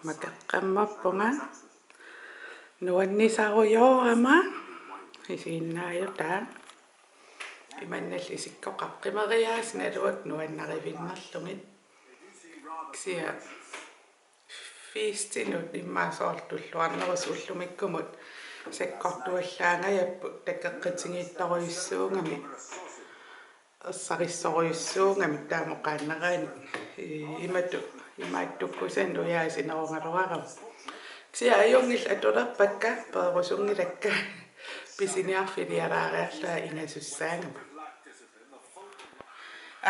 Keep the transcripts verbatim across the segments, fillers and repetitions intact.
Makeqqammerpunga nuannisarujoorama isiginnaajutaa. Imannak isikkoqarpoq qimeriaasat naluakka nuannarivinnerlugit. Kisianni fiistinut immaqa soorlu tulluarnerusut ullumikkumut sakkortuallaangajapput takoqqutigiittorujussuugami. Ersarissorujussuugami taama oqaannaraanni, ii, imatut, imaattukkusanut ujaasinerugaluarama. Kisianni ajunngillat atulerpakka, peerusunngilakka, pisiniarfiliaraariarlunga ingasussaagama.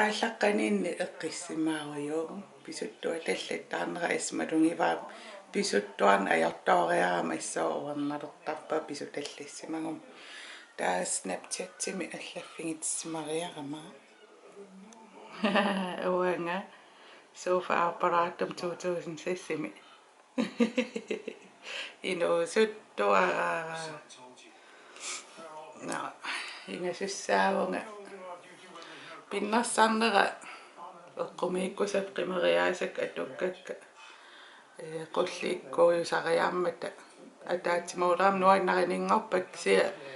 Aallaqqaniinni eqqissimaarujuk, pisuttuallattaarnera assut malugivara, pisuttuarneq ajortooriarama assut uernalertarpara pisutallassimaguma. Taava Snapchatimi allaffigitsimariarama. Uanga sofa apparatum to tusind seksimi. Inuusuttuara. Nå, ingasussaavunga. Pinnersarnera eqqumiikkusakka qimeriaasakka atukkakka. Ee, qulliikkuujusariarmata. Ataatsimoorama nuannarininngorpakka kisianni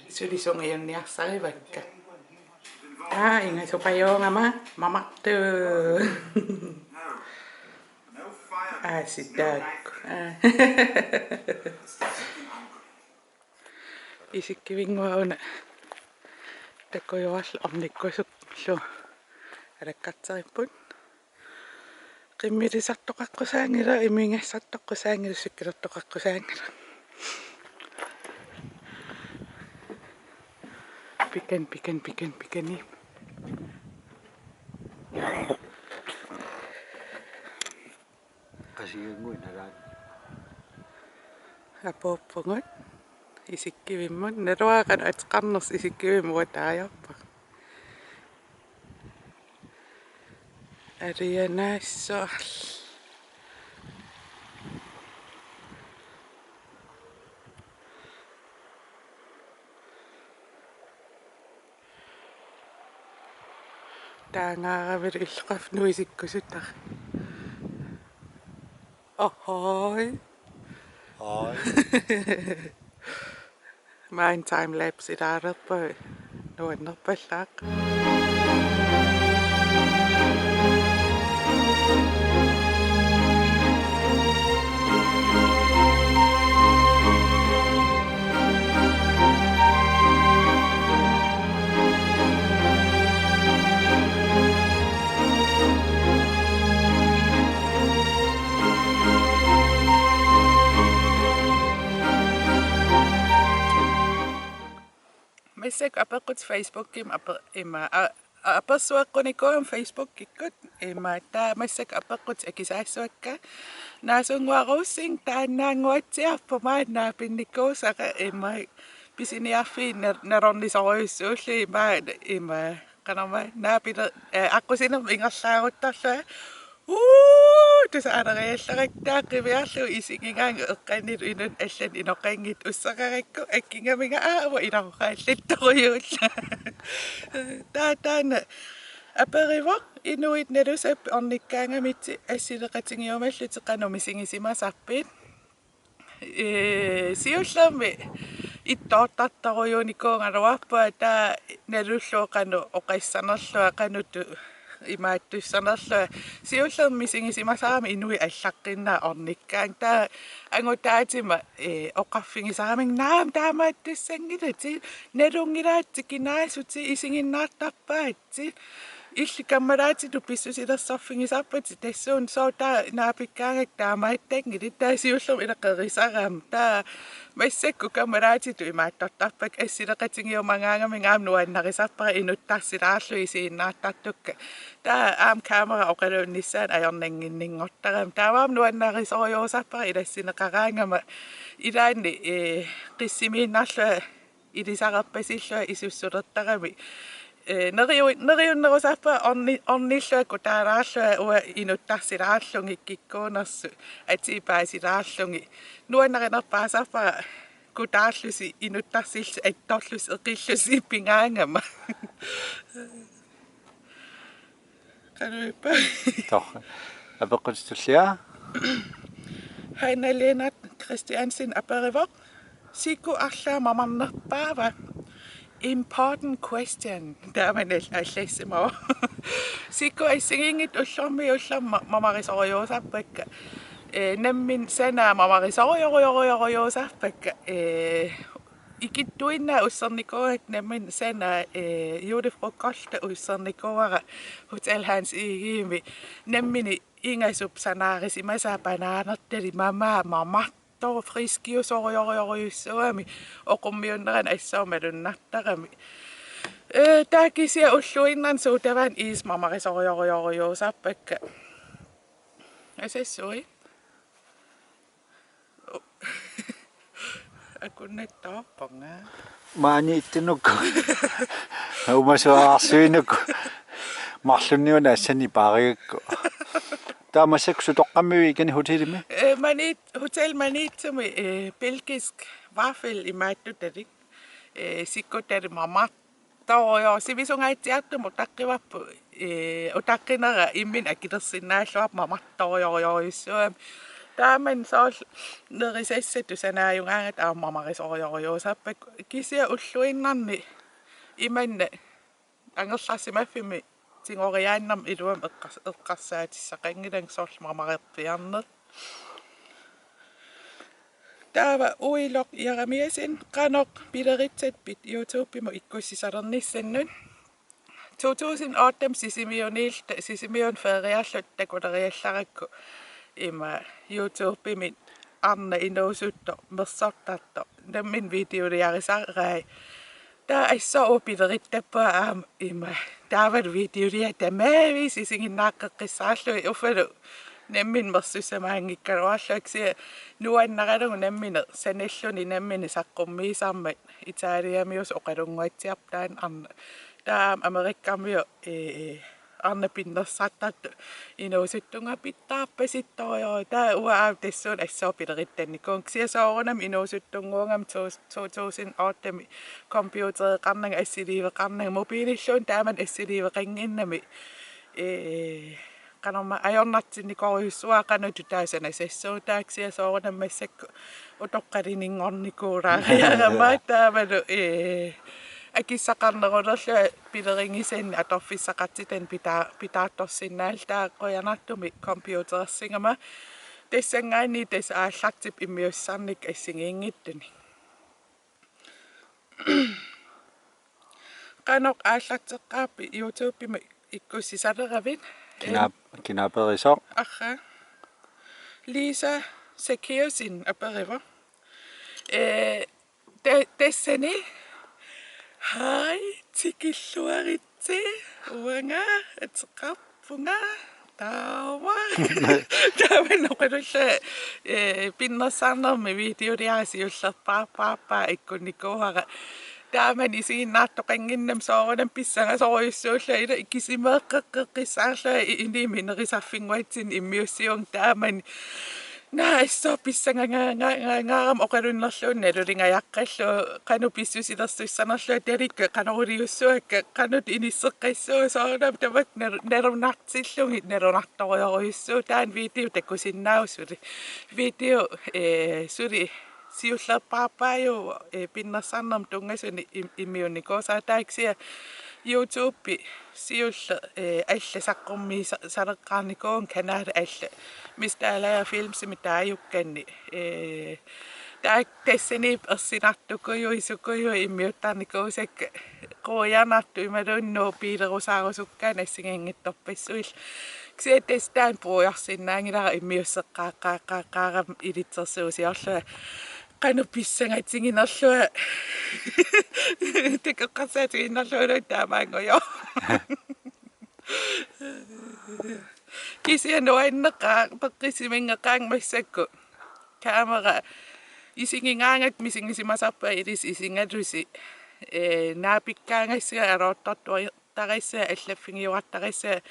suli sungiunniarsarivakka. Aa, ingasupajuugama mamartu. Aa, sitaakku. Aa. Isikkivinnguaq una takujuarlu ornikkusullu alakkarteripput. Qimmilisartoqaqqusaanngilaq, imigassartoqqusaanngilaq, sikkilertoqaqqusaanngilaq. Pikan, pikan, pikan, pikani. Qasigiannguit nalaat. Apuuppugut isikkivimmut, naluara qanoq ateqarnersoq isikkivimmut uataajorpa. Arianaassoq. Taangaaravilu illoqarfik nuisikkusutara. Ohoi. Oi. Maanna timelapse ilaalerpara nuannerpallaaq. Massakkut apeqqutit Facebookimi ape-, ima, a-, a-, apersueqqunikuugama Facebookikkut, ima, taava massakkut apeqqutit akisaassuakka. Naasunnguaq Rosing taannaannguatsiarpoq maanna naapinnikuusara, ima, pisiniarfiit na-, nalornisorujussuullugit maanna, ima, qanormaa, naapile-, ee, aqqusinermi ingerlaaruttorlunga. Uu, tusaaneriallarakku taava qiviarlugu isigigaanni eqqannilu inunnut allanut inoqanngitsoq usseqarakku akkigaminga aamma ilaraallattorujuullunga. Taava taanna aperivoq: Inuit nalusappit ornikkaangamitsi assileqatigiumallutit, qanoq misigisimasarpit? Ee, siullermi ittoortartorujuunikuugaluarpunga, taava nalullugu qanoq oqassanerlunga, qanoq tu-, imaattussanerlunga. Siullermi misigisimasarama inuit allaqqinnaat ornikkaanni. Taava angutaatima, ee, oqarfigisarami: Naamik, taamaattussanngilatit, nalunngilaat tikinaasutit, isiginnaartarpaat. Illit kammalaatitut pissusilersorfigisarpatit tassuuna, sooq taava naapikkaangakku taamaattanngilaq? Taava siullermik ila qerisarama. Taava massakkut kammalaatitut imaattortarpakka, assileqatigiumagaangamigit aamma nuannarisarpara inuttarsilaarlugit isiginnaartartukka. Taava aamma kamera oqaluunnissaanut ajornannginninngortarami. Taava aamma nuannarisorujussuusarpara ilassineqaraangama, ilaanni, ee, qissimiinnarlunga ilisarerpasillunga isussulertarami. Ee, neriu-, neriunnerusarpara orni-, ornillunga kutaalaarlunga uanga inuttarsilaarlugit kikkuunersut atii paasilaarlugit. Nuannarinerpaasarpara kutaarlusi inuttarsillusi attorlusi eqillusi pigaangama. Qanuippa. Tor. Apeqqutit tullia. Hanna Lennert Christiansen aperivoq: Siku arlaat mamarnerpaava? Important question. Taamani al-, allassimavoq. Siku assigiinngitsut ullormiit ullormut mamarisorujussuusarpakka. Ee, nammineq sanaat mamarisorujorujorujorujussuusarpakka. Ee, ikittuinnaat ussernikuuakka nammineq sanaat, ee, julefrokost ussernikuuara Hotel Hans Egedemi. Nammineq ingasup sanaarisimasaa banaanertalik mamaa mamartoq friskiusorujorujorujussuugami oqummiunnerani assut malunnartarami. Ee, taava kisianni ulluinnarni sodavandiis mamarisorujorujorujussuusarpakka. Asassui. Akunnattoorpunga. Maani ittunuku. Uumasuarsuinuku. Marlunniuna assani paarigakku. Taava massakkut sutoqqammiviuk ikani hotelimi? Ee, Mani-, Hotel Maniitsumi, ee, belgisk vaffel imaattutalik. Ee, sikkutalik mamartoq. Toorujoor sivisungaatsiartumik utaqqivarput, ee, utaqqinera imminut akilersinnaalluarpoq mamartorujorujorujussuugami. Taamani soorlu nerisassatut sanaajugaangata aamma mamarisorujorujussuusarpakka, kisianni ulluinnarni imanna angerlarsimaffimmi tigoriaannarmik iluamik eqqars-, eqqarsaatissaqanngilanga soorlu mamarerpiarneq. Taava Uiloq Jeremiassen: Qanoq pileritsapit YouTubemut ikkussisalernissannut? To tusind otte Sisimiuniilluta, Sisimiuni feriarluta takuleriallarakku ima YouTubemi arnaq inuusuttoq mersortartoq nammineq videoliarisarai. Taava assut pilerittappaa aamma ima taavalu videoliaq tamaavimmik isiginnaaqqeqqissaarlugit, uffalu nammineq mersussamaanngikkaluarlugit, kisianni nuannaralugu nammineq sanalluni nammineq saqqummiisarmat. Italiamiusut oqalunnguatsiarpoq taanna arnaq. Taava aamma Amerikamiut, ee, arnaq pinnersartartut inuusuttunnguit pitsaarpasittorujussuuvoq. Taava uanga aamma tassuuna assut pilerittannikuuvunga, kisianni soorunami inuusuttunnguugami to-, to tusind ottemi computereqarnanga assiliiveqarnanga, mobiililluunniit taamani assiliiveqannginnami. Ee, qanormaa ajornartinnikorujussuuara qanoq tutaasana sassuutaaksia, soorunami massakkut utoqqalininngornikuulaariarama taavalu, ee, akissaqarnerulerlunga pilerigisannik atorfissaqartitanik pita-, pitaartorsinnaalluta. Taava qujanartumik computerersigama tassanngaanniit tassa aallartippoq immiussisarnikkut assigiinngitsunik. Qanoq aallarteqqaarpit YouTubemut ikkussisaleravit? Kina-, kina aperisoq? Arraa. Lisa Zacchaeusen aperivoq. Ee, ta-, tassani: hej, tikilluaritsi, uanga ateqarpunga, taava. Taava oqalullunga, ee, pinnersarnermi videoliaq siullerpaarpaarpaa ikkunnikuuara. Taamani isiginnaartoqannginnami soorunami pissangasorujussuullunga, ila ikisimeeqqeqqissaarlunga i-, inimi nerisarfinnguatsinni immiussivunga taamani. Naa, assut pissangangaarama oqalunnerluunniit nalulingajaqqallugu, qanoq pissusilersussanerlunga, talikka qanoq iliussuakka, qanoq inisseqqissuugut, soorunami tamakku nal-, nalunartillugit nalunartorujorujussuuvoq. Taanna video takusinnaavusi suli. Video, ee, suli siullerpaarpaajuvoq, ee, pinnersarnermut tunngasunik im-, immiunnikuusara, taava kisianni YouTubep siulleq, ee, allat saqqummiisa-, saleqqaarnikuuvunga, kanalit allat. Mistalaja Filmsimi taajukkanni. Ee, taakku tassaniippoq ersinartukujuit sukujuit immiuttarnikuusakka. Qujanartumik imaluunniit biilerusaarusukkaanni assigiinngitsorpassuillu. Kisianni tassa taanna puigorsinnaanngilara immiusseqqaaqqaaqqaaqqaarama ilitsersuusiorlunga. Qanoq pissangatiginerlunga. Takoqqarsaatiginerlunga taamaanngujoq. Kisianni nuanneqaaq, peqqissiminngeqaanga massakkut. Kamera isigigaangakku misigisimasarpunga ilissi isigalusi. Ee, naapikkaangassi alutortui- -tarassaanga, allaffigiuartarassaanga,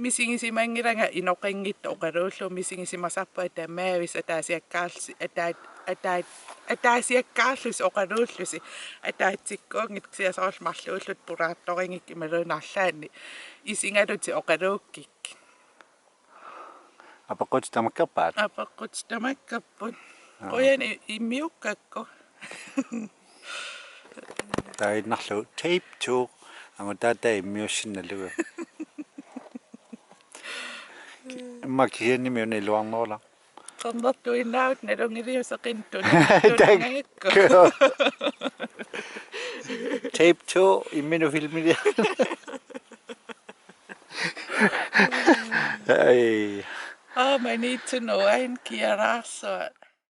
misigisimanngilanga inoqanngitsoq oqaluullugu, misigisimasarpunga tamaavimmik ataasiakkaarlusi, ataa-, ataa-, ataasiakkaarlusi oqaluullusi, ataatsikkuunngitsoq, kisianni soorlu marluulluta pulaartorigikka imaluunniit arlaannik isigalutik oqaluukkikkit. Apeqqutit tamakkerpaat? Apeqqutit tamakkerput. Aa. Qujan i-, immiukkakku. Taava innarlu tape to. Angutaata immiussinnalugu. Immaqa kisiannimi una iluarnerulaa. Qernertuinnaavut nalunngiliuseqinnittut. Tape to, imminut filmiliaq. Ai. Aamma niitsunuain kiaraarsuat.